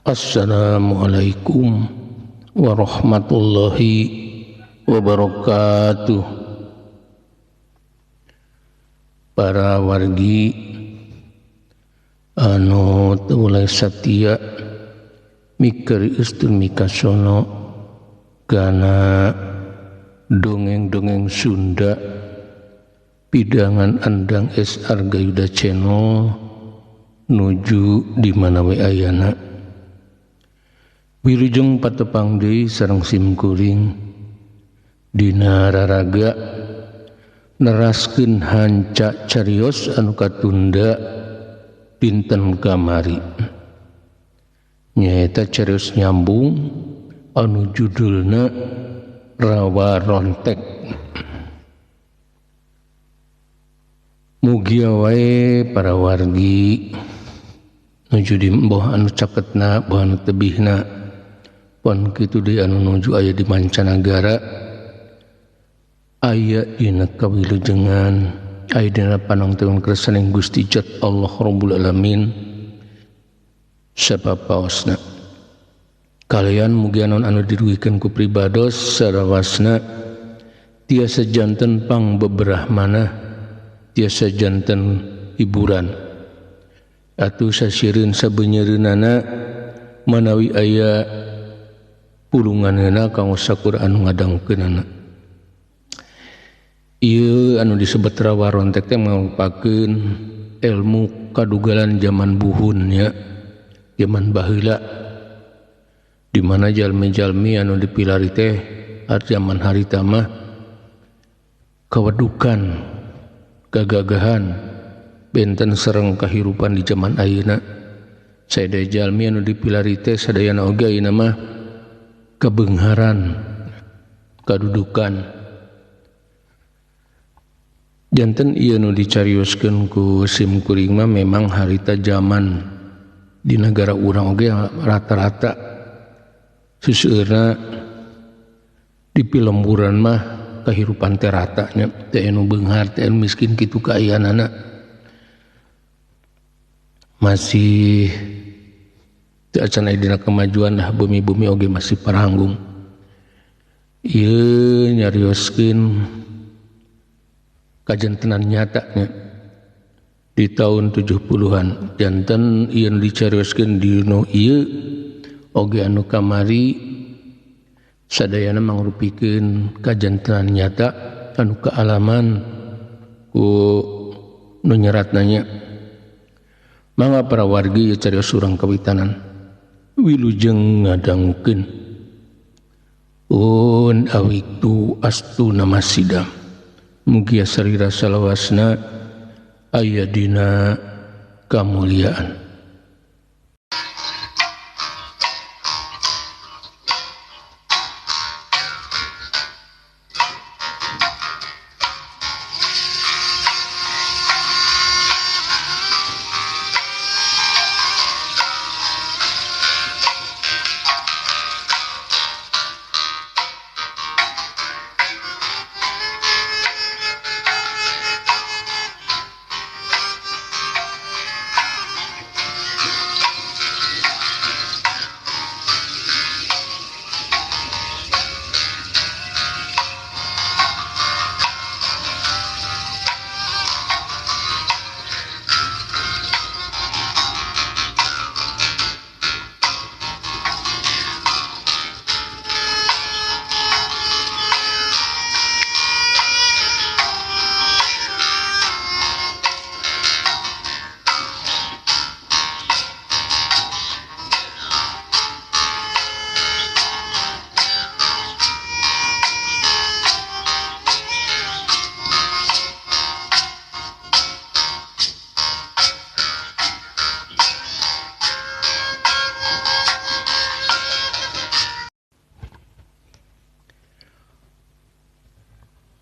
Assalamualaikum warahmatullahi wabarakatuh. Para wargi anu teu satia mikeur eustun mikasono kana dongeng-dongeng Sunda pidangan Andang S Argayuda Channel nuju di mana we ayana. Wilujeng patepang deui sareng simkuring dina raraga neraskeun hanca carios anu katunda dinten kamari. Nyaeta carios nyambung anu judulna Rawa Rontek. Mugia wae para wargi nuju di boh anu caketna boh anu tebihna pon kitu deui anu nuju aya di mancanagara aya dina kawilujengan aya dina panangteun kersaning Gusti Jat Allah Rabbul Alamin sapapaosna. Kalian mugia naon anu dirugikeun ku pribados sarawasna tiasa janten pang beberah manah tiasa janten hiburan atuh sasireun sabeunyereunana manawi aya pulunganna kanggo sakur anu ngadangkeunana. Ieu anu disebut rawa rontek teh marupakeun ilmu kadugalan zaman buhun nya, zaman baheula di mana jalmi-jalmi anu dipilari teh zaman harita mah kawedukan, kagagahan, benten sareng kahirupan di zaman ayeuna. Sadaya jalmi anu dipilari teh sadayana oge ayeuna mah kebeungharan, kadudukan. Janten ieu nu dicarioskeun ku sim kuring mah memang harita zaman di negara urang oge rata-rata seseueurna di pilemburan mah kahirupan teh rata nya, teh anu beunghar teh anu miskin kitu kaayaanana. Masih teu acan aya dina kemajuan lah, bumi-bumi oge masih paranggung. Ieu nyarioskeun kajantenan nyatanya di tahun 70-an. Janten ieu dicarioskeun dina ieu oge anu kamari sadayana mangrupikeun kajantenan nyata anu kaalaman ku nu nyeratna nya. Mangga para wargi carios urang kawitanan wilujeng ngadangukeun. Un awiktu astu nama sidam mugia sarira salawasna aya dina kamuliaan.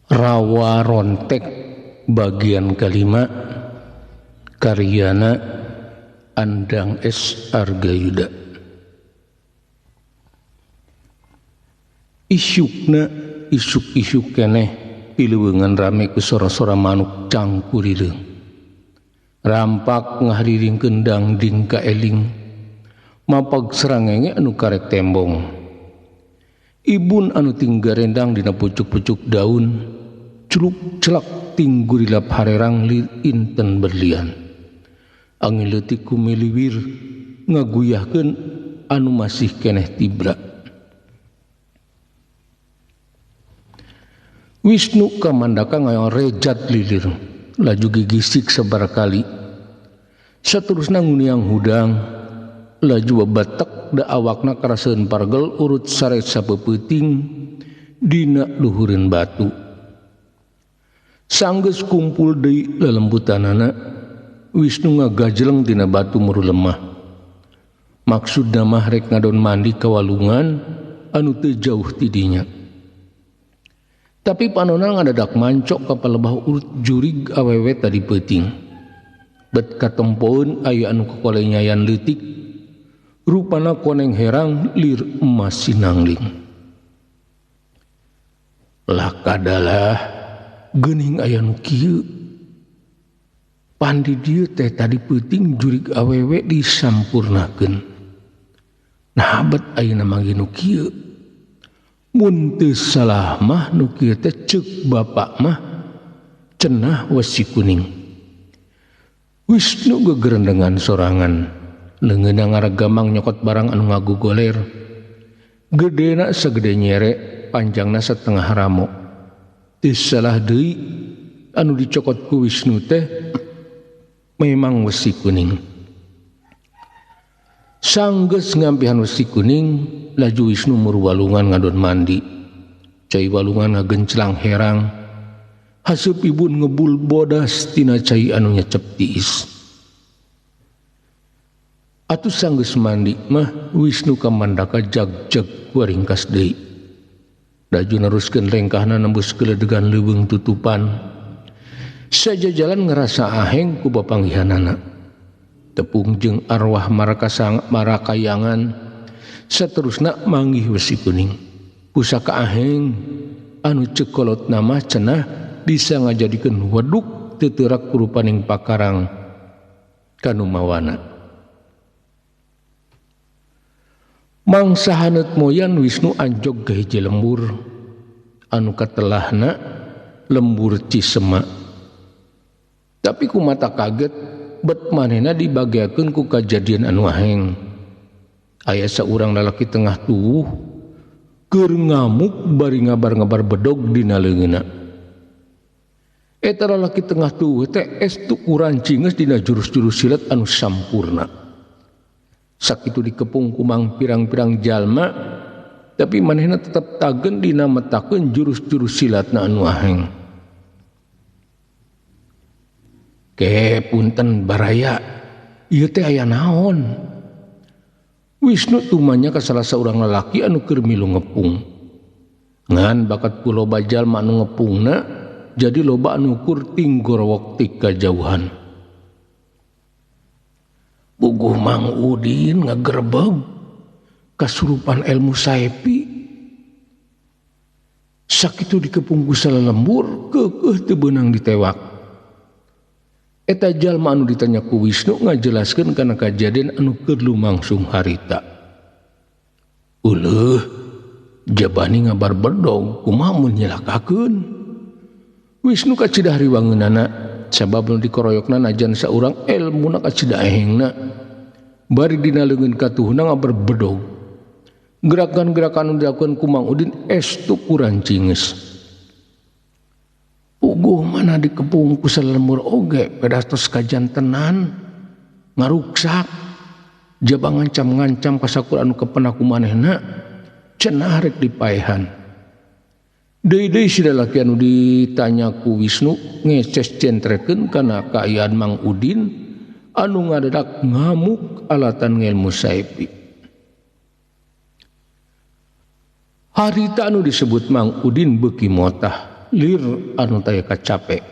Rawa Rontek bagian kelima karyana Andang S Argayuda. Isukna isuk-isuk keneh pileuweungan rame ku sora-sora manuk cangkurileung. Rampak ngahariring kendang ding kaeling. Mapag serangenge anu karek tembong. Ibun anu tinggarendang dina pucuk-pucuk daun, culuk celak tinggurilap harerang lir inten berlian. Angin leutik kumiliwir ngaguyahkeun anu masih keneh tibra. Wisnu kamandaka ngayong rejat lilir, laju gigisik sabarakali. Saterusna nguniang hudang, laju babatek da awakna karaseun pargel urut sare sapeupeting dina luhureun batu. Sanggeus kumpul deui lelembutanana, Wisnu ngagajleng dina batu muru lemah. Maksudna mah rek ngadon mandi ka walungan anu teu jauh ti dinya. Tapi panona ngadadak mancok ka palebah urut jurig awewe tadi peuting. Bet katempoeun aya anu kokolenyayan leutik, rupana koneng herang lir emas sinangling. Lah kadalah geuning aya nu kieu. Pandi dieu teh tadi peuting jurig awewe disampurnakeun. Nah bet ayeuna manggih nu kieu. Mun teu salah mah nu kieu teh ceuk bapak mah cenah wesi kuning. Wisnu gegerendengan sorangan, leungeunna ngaragamang nyokot barang anu ngagugoler. Gedena sagede nyere, panjangna setengah ramo. Teu salah deui anu dicokot ku Wisnu teh memang wesi kuning. Sanggeus ngampihan wesi kuning, laju Wisnu muru walungan ngadon mandi. Cai walungan ngagenclang herang. Haseup ibun ngebul bodas tina cai anu nyecep tiis. Atuh sanggeus mandi mah Wisnu kamandaka jag-jag waringkas deui. Laju neruskeun lengkahna nembus keledegan leuweung tutupan. Sajajalan ngerasa aheng ku bapanggihanana. Tepung jeung arwah marakayangan saterusna manggih wesi kuning. Pusaka aheng anu cekolot nama cenah bisa ngajadikeun weduk teuterak kurupaning pakarang kanu mawana. Mangsa haneut moyan Wisnu anjog ka hiji lembur anu katelahna lembur Cisema. Tapi ku mata kaget bet manehna dibageakeun ku kajadian anu aheng. Aya saurang lalaki tengah tuwuh keur ngamuk bari ngabar-ngabar bedog dina leungeunna. Eta lalaki tengah tuwuh teh estu kurang cingeus dina jurus-jurus silat anu sampurna. Sakitu dikepung kumang pirang-pirang jalma, tapi manehna tetep tagen dina metakeun jurus-jurus silatna anu aheng. Ke punten baraya, ieu teh aya naon? Wisnu tumanya ka salah saurang lalaki anu keur milu ngepung. Ngan bakat ku loba jalma anu ngepungna, jadi loba anu kur tinggorowok ti kajauhan. Buguh Mang Udin ngagerebeg kasurupan ilmu saepi. Sakitu dikepung ku salalembur keukeuh teu beunang ditewak. Eta jalma anu ditanya ku Wisnu ngajelaskeun kana kajadian anu keur lumangsung harita. Uleuh, jabani ngabar bedog kumaha mun nyelakakeun. Wisnu kacida hariwangeunana sabab nu dikoroyokna najan saurang elmuna kacida ehengna. Bari dina leungeun katuhna ngabar bedog. Gerakan-gerakan anu dilakukan ku Mang Udin estu kurang cingeus. Puguh mana dikepung ku salemur oge pedatos kajantenan ngaruksak jaba ngancam-ngancam ka sakur anu kepenak ku manehna cenah rek dipaehan. Deui-deui si lalaki anu ditanya ku Wisnu ngeces centrekeun kana kaayaan Mang Udin anu ngadadak ngamuk alatan ngelmu saepi. Harita anu disebut Mang Udin beuki motah lir anu taya kacape.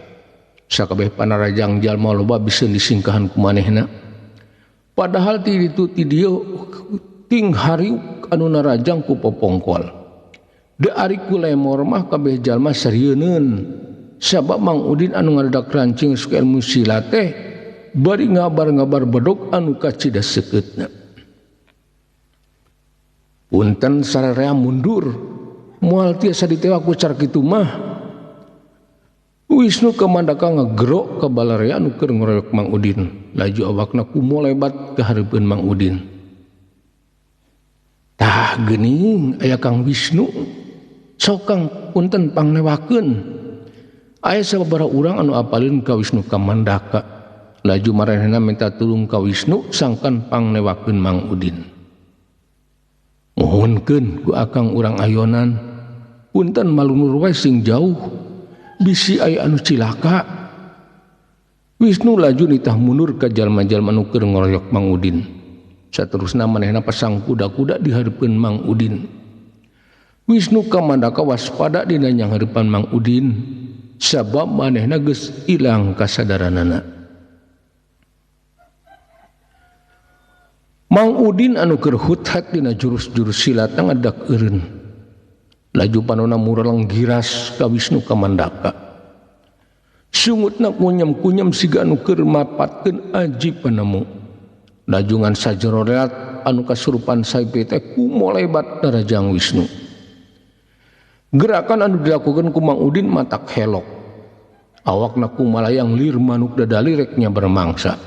Sakabeh panarajang jalma loba bisa disingkahan ku manehna. Padahal ti ditu ti dieu ting hariuk anu narajang ku popongkol. Da ari ku lemor mah kabeh jalma serieuneun. Sabab Mang Udin anu ngadadak rancing suka ilmu silat teh bari ngabar-ngabar bedog anu kacida seukeutna. Punten sararea mundur, moal tiasa ditewak ku cara kitu mah. Wisnu Kamandaka ngagerok ka balarea anu keur ngoroyok Mang Udin. Laju awakna kumolebat ka hareupeun Mang Udin. Tah geuning aya Kang Wisnu, sok Kang punten pangnewakeun. Aya sababaraha urang anu apaleun ka Wisnu Kamandaka. Laju maranehna minta tulung ka Wisnu sangkan pangnewakeun Mang Udin. Mohonkeun ku akang urang ayonan, punten malunur wae sing jauh, bisi aya anu cilaka. Wisnu laju nitah mundur ka jalma-jalma nu keur ngoroyok Mang Udin. Saterusna manehna pasang kuda-kuda di hareupeun Mang Udin. Wisnu Kamandaka waspada dina nyanghareupan Mang Udin, sabab manehna geus ilang kasadaranana. Mang Udin anu keur huthat dina jurus-jurus silat ngadak eureun. Laju panona mureleng giras ka Wisnu Kamandaka. Sungutna kunyem-kunyem siga anu keur mapatkeun aji panemu. Laju ngan sajero reat anu kasurupan saipe teh kumolebat darajang Wisnu. Gerakan anu dilakukan ku Mang Udin matak helok. Awakna kumalayang lir manuk dadali rek nyabar mangsa.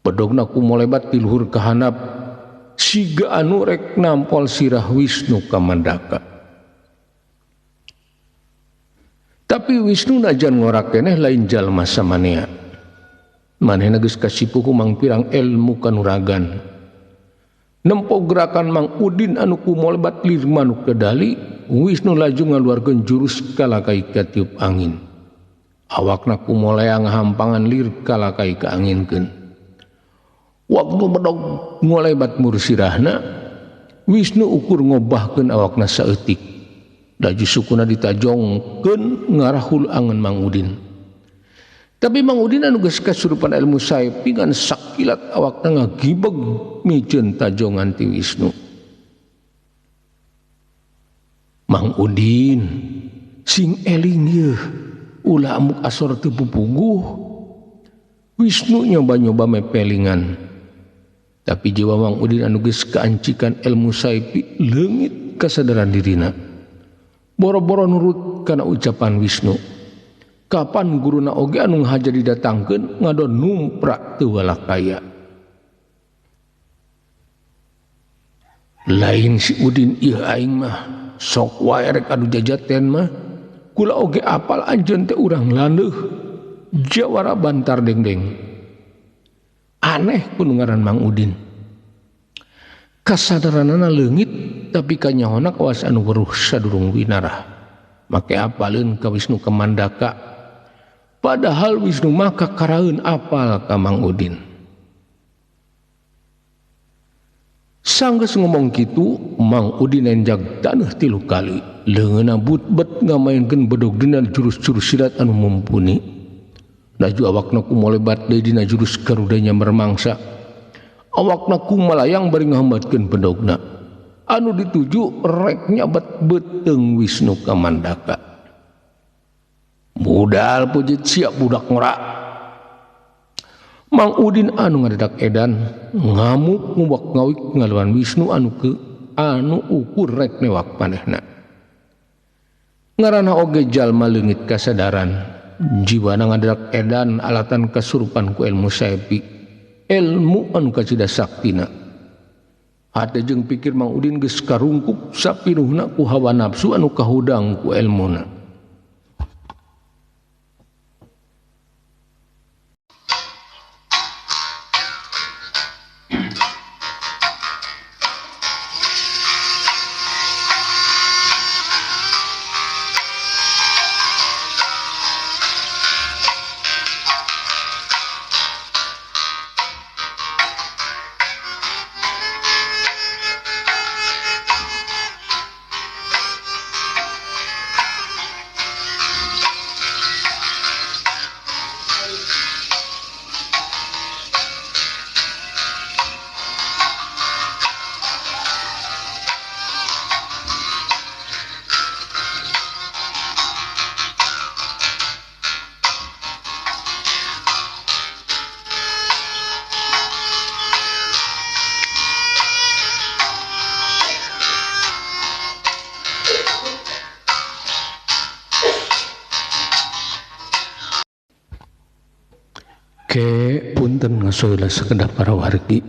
Bedogna kumolebat ti luhur ka handap siga anu rek nampol sirah Wisnu Kamandaka. Tapi Wisnu najan ngorak keneh lain jalma samanea. Manehna geus kasipu ku mangpirang ilmu kanuragan. Nempo gerakan Mang Udin anu kumolebat lir manuk dadali, Wisnu laju ngaluarkeun jurus kalakai katiup angin. Awakna kumoleang hampangan lir kalakai kaanginkeun. Waktu bedog ngolebat mursirahna, Wisnu ukur ngobahkeun awakna saeutik. Laju sukuna ditajongkeun ngarahul angen Mang Udin. Tapi Mang Udin anu geus kasurupan ilmu saepi ngan sakilat awakna ngagibeg miceun tajongan ti Wisnu. Mang Udin sing eling yeuh, ulah amuk asor teu pupuguh. Wisnu nyoba-nyoba mepelingan. Tapi jiwa Mang Udin anu geus kaancikan ilmu saepi leungit kasadaran dirina. Boro-boro nurut kana ucapan Wisnu. Kapan guruna oge anu ngahaja didatangkeun ngadon numprak teu walakaya. Lain si Udin ieu aing mah sok wae rek adu jajaten mah. Kula oge apal anjeun teh urang landeuh. Jawara bantar dengdeng. Aneh kudu ngaran Mang Udin. Kasadaranana leungit tapi kanyahona kawas anu weruh sadurung winarah. Make apaleun ka Wisnu Kamandaka. Padahal Wisnu mah kakaraeun apal ka Mang Udin. Sanggeus ngomong kitu, Mang Udin enjag taneuh 3 kali. Leungeunna butbet ngamaenkeun bedog dina jurus-jurus silat anu mumpuni. Laju awakna kumolebat deui dina jurus Garuda nyamber mangsa. Awakna kumalayang bari ngahambatkeun bedogna. Anu dituju rek nyabat beuteung Wisnu Kamandaka. Budal pujit siap budak ngorak. Mang Udin anu ngadedak edan ngamuk ngubak ngawik ngalawan Wisnu anu ke anu ukur rek newak panehna. Ngaranna oge jalma leungit kasadaran. Jiwana ngadedak edan alatan kasurupan ku ilmu saepi, ilmu anu kacida saktina. Hate jeung pikir Mang Udin geus karungkup sapinuhna ku hawa nafsu anu kahudang ku elmuna. Ke punten ngasoila sakedap para wargi.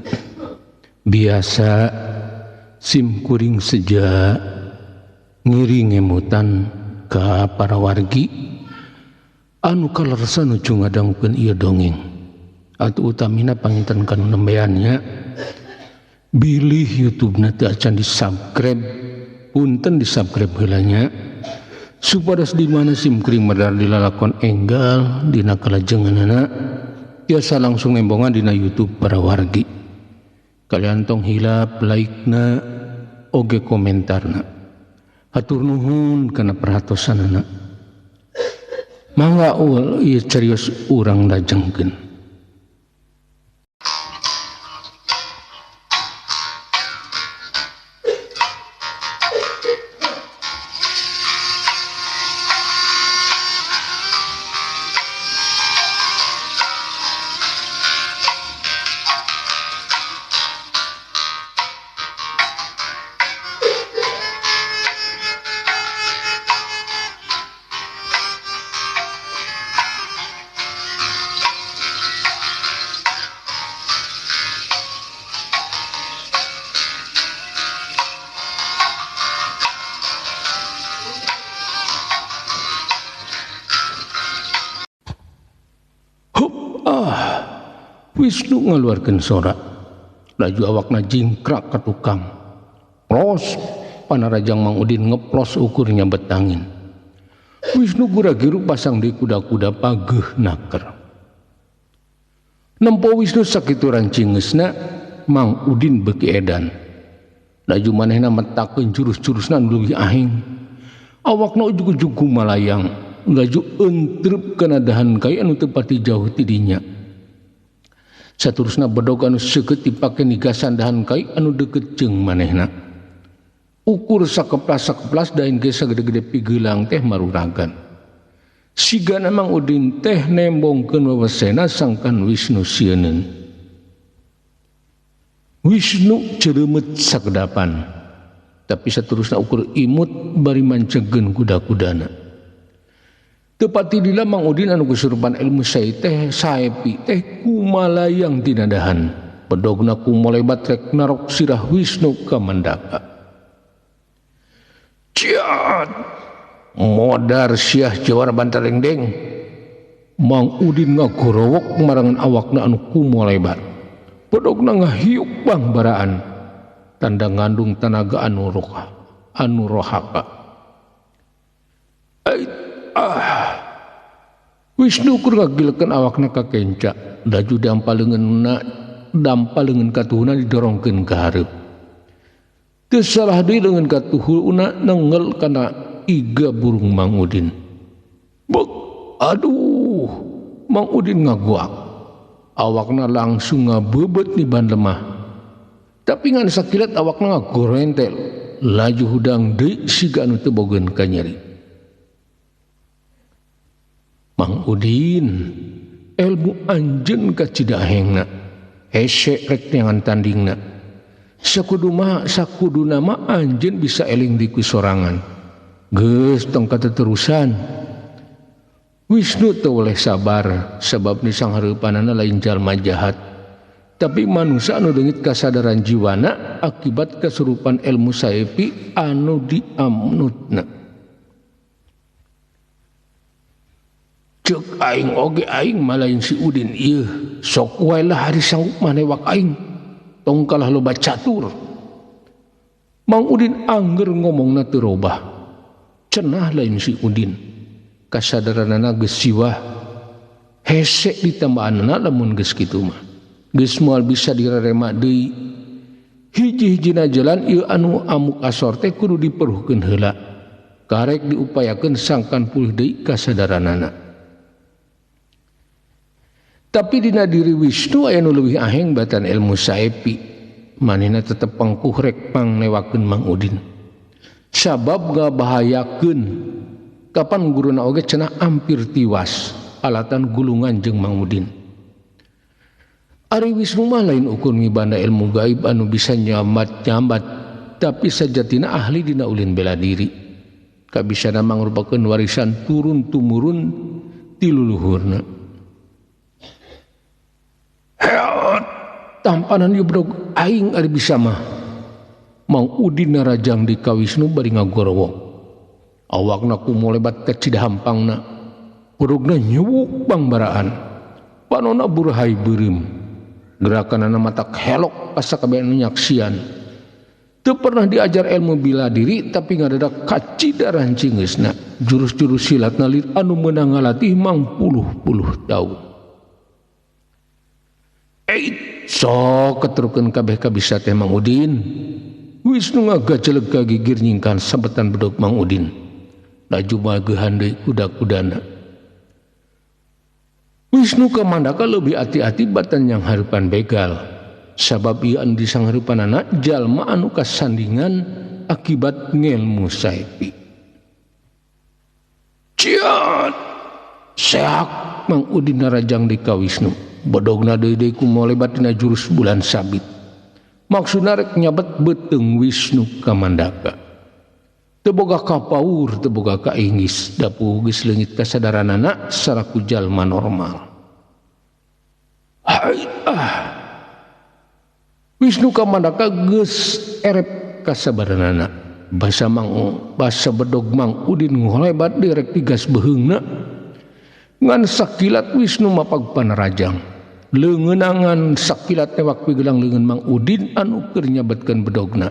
Biasa sim kuring seja ngiring ngemutan ka para wargi anu kalersan nuju ngadangukeun ieu dongeng. Atuh utamina panginten kanu nembeannya bilih YouTube-na teu acan di-subscribe, punten di-subscribe heula nya supados di mana sim kuring medar dilalakon enggal dina kalajenganana tiasa langsung nembongan dina YouTube para wargi. Kalian tong hilap like-na oge komentarna. Hatur nuhun kana perhatosanana. Mangga ul ieu carios urang lajengkeun. Wisnu ngaluarkeun sora, laju awakna jingkrak ka tukang. Plos panarajang Mang Udin ngeplos ukur nyabet angin. Wisnu gura-giru pasang di kuda-kuda pageuh naker. Nempo Wisnu sakitu rancingeusna, Mang Udin beuki edan. Laju manehna metakeun jurus-jurusna nu leuwih ahing. Awakna ujug-ujug kumalayang, laju entrep kana dahan kai anu teu pati jauh ti dinya. Saturusna bedog anu seukeut dipake nigasan dahan kai anu deukeut jeung manehna. Ukur sakeplas-sakeplas dahin ge sagede-gede pigeulang teh maruragan. Sigana Mang Udin teh nembongkeun wewesena sangkan Wisnu sieuneun. Wisnu cereumeut sakedapan, tapi saturusna ukur imut bari mancegeun kuda-kudana. Tepati dila Mang Udin anu kesurupan ilmu sae teh saepi teh kumalayang tina dahan. Bedogna kumolebat rek narok sirah Wisnu ka mandaka. Ciat! Modar siah jawara bantarengdeng. Mang Udin ngagorowok marangan awakna anu kumolebat. Bedogna ngahiuk bangbaraan. Tanda ngandung tanaga anu roha, anu rohaka. Wisnu kur ngagilkeun awakna ka kenca, laju dampa leungeun katuhuna didorongkeun ka hareup. Teu salah deui leungeun katuhuna nenggel kana iga burung Mang Udin. Bek, aduh, Mang Udin ngaguak. Awakna langsung ngabeubet di ban lemah. Tapi ngan sakilat awakna ngagorentel, laju hudang deui siga anu teu bogeun ka nyeri. Mang Udin, ilmu anjeun kacida ahengna, hese rek neangan tandingna. Sakuduna mah anjeun bisa eling di ku sorangan. Geus tong kateterusan. Wisnu teu boleh sabar sabab ni sangharapanana lain jalma jahat. Tapi manusia anu leungit kasadaran jiwana akibat kesurupan ilmu saepi anu diamnutna. Cek aing oge aing malain si Udin ieu sok wae lah hari sanggup manewak aing tong kalah loba catur. Mang Udin angger ngomongna teu robah. Cenah lain si Udin kasadaranana geus siwah hese ditambahanna lamun geus kitu mah geus moal bisa dirarema deui. Hiji-hijina jalan ieu anu amuk asor teh kudu diperuhkeun heula karek diupayakeun sangkan pulih deui kasadaranana. Tapi dina diri Wisnu aya nu leuwih aheng batan ilmu saepi. Manehna tetep pangkuh rek pangnewakeun Mang Udin. Sabab ngabahayakeun kapan guruna oge cenah ampir tiwas alatan gulungan jeung Mang Udin. Ari Wisnu mah lain ukur ngibanda ilmu gaib anu bisa nyambat-nyambat, tapi sajatina ahli dina ulin bela diri. Kabisana mangrupakeun warisan turun tumurun ti luluhurna. Tampanan ieu bedog aing ari bisa mah. Mang Udin narajang di ka Wisnu bari ngagorowok. Awakna kumolebat ka cidahampangna. Bedogna nyuwuk bangbaraan. Panona burhay beureum. Gerakanana matak helok pasakabehan nu nyaksian. Teu pernah diajar ilmu bela diri tapi ngadadak kacida rancingeusna. Jurus-jurus silatna lir anu meunang ngalatih mangpuluh-puluh taun. Eit, sok keterukeun kabeh kabisa teh Mang Udin. Wisnu ngagajeleg ka gigir nyingkan sabetan bedog Mang Udin. Laju mageuhan deui kuda-kudana. Wisnu Kamandaka leuwih ati-ati batan yang hareupan begal. Sabab ieu anu disangheurepanana jalma anu kasandingan akibat ngelmu saepi. Ciat! Seak Mang Udin narajang di ka Wisnu. Bedogna deui-deui kumolebat dina jurus bulan sabit. Maksudna rek nyabet beuteung Wisnu Kamandaka. Teu boga kapaur, teu boga kaingis, dapuh geus leungit kasadaranana salaku jalma normal. Hai ah. Wisnu Kamandaka geus erep kasabaranana. Basa mang basa bedog Mang Udin ngolebat direk digas beheungna. Ngan sakilat Wisnu mapag panarajang. Leungeunangan sakilat tewak pigelang leungeun Mang Udin anu keur nyabetkeun bedogna.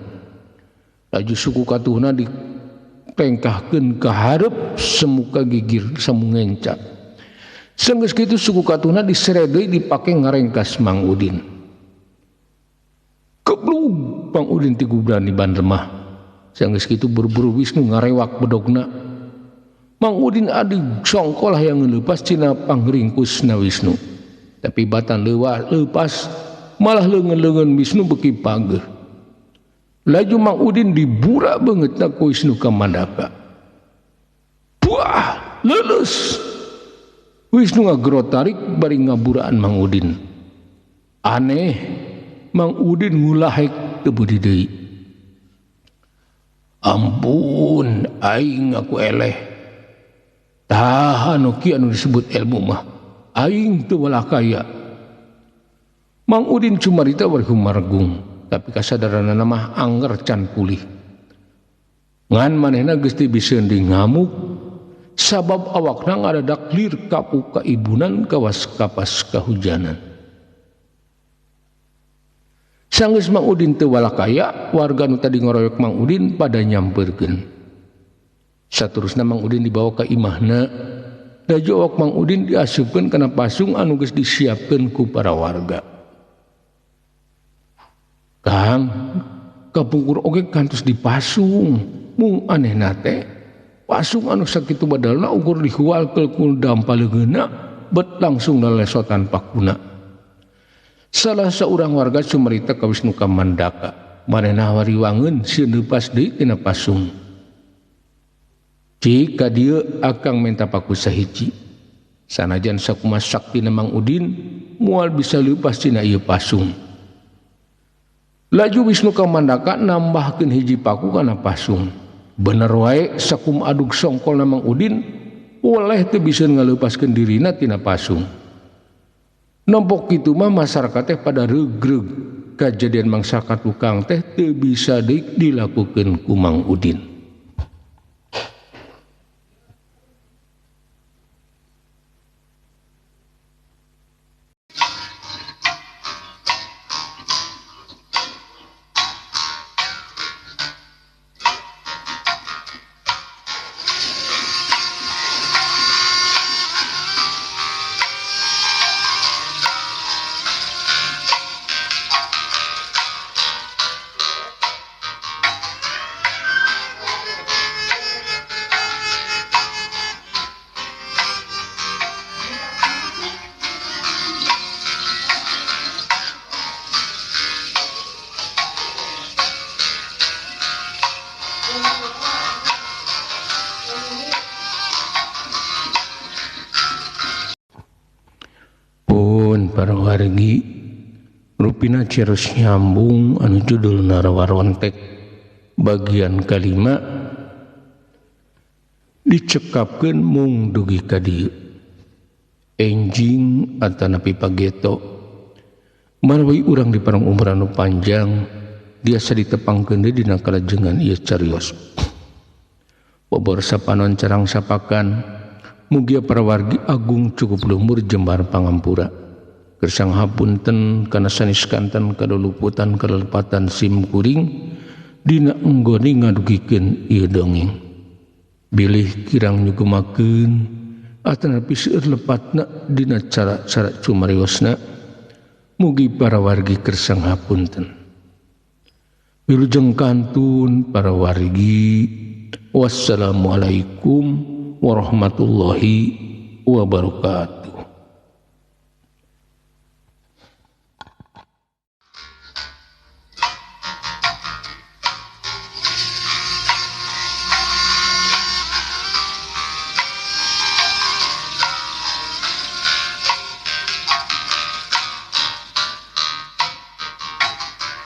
Laju suku katuhna ditengkahkeun ka hareup semuka gigir semu ngenca. Sanggeus kitu suku katuhna disere deui dipake ngarengkas Mang Udin. Keblug Mang Udin tigubran di ban remah. Sanggeus kitu buru-buru Wisnu ngarewak bedogna. Mang Udin adi songkolah yang ngeulepas cina pangringkusna Wisnu. Tapi batan leuwah leupas malah leungeun-leungeun Wisnu beuki pageuh. Laju Mang Udin dibura beungeutna ku Wisnu Kamandaka. Buah, leuleus. Wisnu ngagero tarik bari ngaburaan Mang Udin. Aneh, Mang Udin ngulahek teu beudi deui. Ampun, aing aku eleh. Tah anu kieu anu disebut ilmu mah. Aing teu walakaya. Mang Udin cumarita bari humargung, tapi kasadaranana mah angger can pulih. Ngan manehna geus teu bisa deui ngamuk sabab awakna ngadadak lir kapu kaibunan kawas kapas kahujanan. Sanggeus Mang Udin teu walakaya, warga nu tadi ngoroyok Mang Udin pada nyamperkeun. Saterusna Mang Udin dibawa ka imahna. Laju awak Mang Udin diasupkeun kana pasung anu geus disiapkeun ku para warga. Kang, kapungkur oge kantos dipasung. Mung anehna teh, pasung anu sakitu badalna ukur dihualkeul ku dampa leungeunna, bet langsung lalesotan pakuna. Salah seorang warga cumarita ka Wisnu Kamandaka. Manehna wariwangeun sieun leupas deui tina pasung. Cik ka dieu akang menta paku sahiji. Sanajan sakumaha saktina Mang Udin moal bisa leupas tina ieu pasung. Laju Wisnu Kamandaka nambahkeun hiji paku kana pasung. Bener wae sakum adug songkolna Mang Udin oleh teu bisa ngaleupaskeun dirina tina pasung. Nompok kitu mah masyarakat teh pada regreg kajadian mangsa katukang teh teu bisa deui dilakukeun ku Mang Udin. Para wargi rupina cerus nyambung anu judul Narawarontek bagian kalima dicekapkeun mung dugi ka dieu. Enjing atanapi pageto Manawi urang di parang umur anu panjang biasa ditepangkeun deui dina kalajengan ieu carios. Bobor sapanon carang sapakan mugia para wargi agung cukup lumur jembar pangampura. Gersang hapunten kana sanes kanten kaduluputan kalelepatan sim kuring dina enggone ngadugikeun ieu dongeng. Bilih kirang nyugemakeun atanapi seueur lepatna dina cara-cara cumariosna mugi para wargi kersang hapunten. Wilujeng kantun para wargi. Wassalamualaikum warahmatullahi wabarakatuh.